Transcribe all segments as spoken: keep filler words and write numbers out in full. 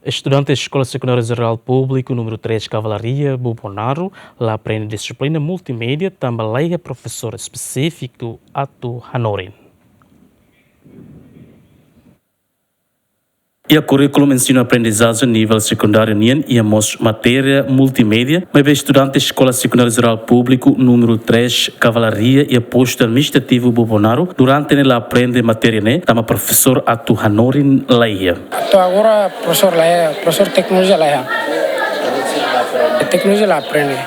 Estudante Eskola Sekundária Jerál Públiku númeru três Kavalaria, Bobonaro, la aprende dixiplina multimédia tanba laiha profesór espesífiku atu hanorin. Iha kurríkulu ensinu-aprendizajen nivel sekundáriu nian iha mós matéria multimédia, maibé estudante Eskola Sekundária Jerál Públiku númeru três Kavalaria iha postu administrativu Bobonaro durante ne'e la aprende matéria ne'e, tanba profesór atu hanorin laiha. To'o agora profesór laiha, profesór teknolojia laiha. Teknolojia la aprende.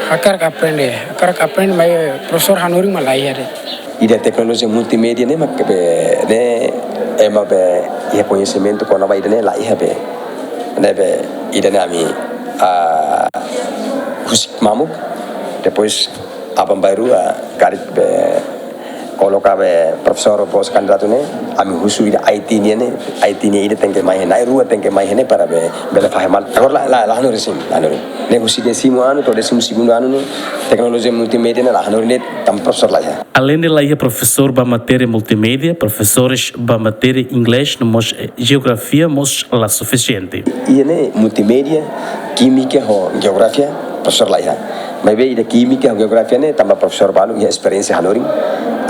Hakarak aprende, hakarak aprende, maibé profesór hanorin mak laiha de'it. Ida teknolojia multimédia ne'e mak be ne'e ema be iha koñesimentu kona-ba ida ne'e laiha be. Ne'ebé ida ne'e ami, ah, husik mamuk. Depois aban-bainrua, ah, karik be koloka be profesór bos kandidatu ne'e, ami husu ida I T nian ne'e, I T nian ida tenke mai iha ne'e, rua tenke mai iha ne'e para be bele fahe malu. Agora la, la, la hanorin, la hanorin. Ne'e husi décimo ano to'o décimo segundo ano ne'e, teknolojia multimédia ne'e la hanorin de'it tanba profesór laiha. Aleinde laiha profesór ba matéria multimédia, profesores ba matéria inglés no mós, eh, jeografia mós la sufisiente. Iha ne'e multimédia, kímika ho jeografia, profesór laiha. Maibé ida kímika ho jeografia ne'e tanba profesór balu iha esperiénsia hanorin.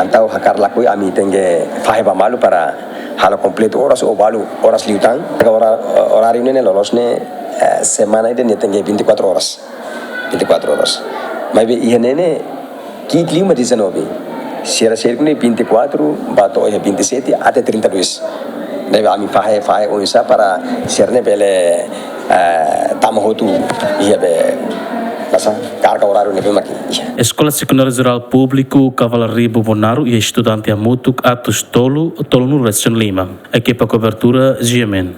Entaun hakarak lakohi ami tenke fahe ba malu para halo kompletu oras ou balu oras liután. Agora, eh, oráriu ne'e loloos ne'e, eh, semana ida ne'e tenke vinte e quatro horas. Vinte e quatro horas. Maibé iha ne'e ne'e ki'ik liu mak dezanove. Sira sira ne'e vinte e quatro, ba to'o iha vinte e sete até trinta e dois. Ne'ebé ami fahe, fahe oinsá para sira ne'e bele, eh, tama hotu iha be, pasa, karga oráriu ne'ebé mak iha. Eskola Sekundária Jerál Públiku Kavalaria Bobonaro iha estudante hamutuk atus tolu, tolunulu-resin-lima. Ekipa kobertura, G M N.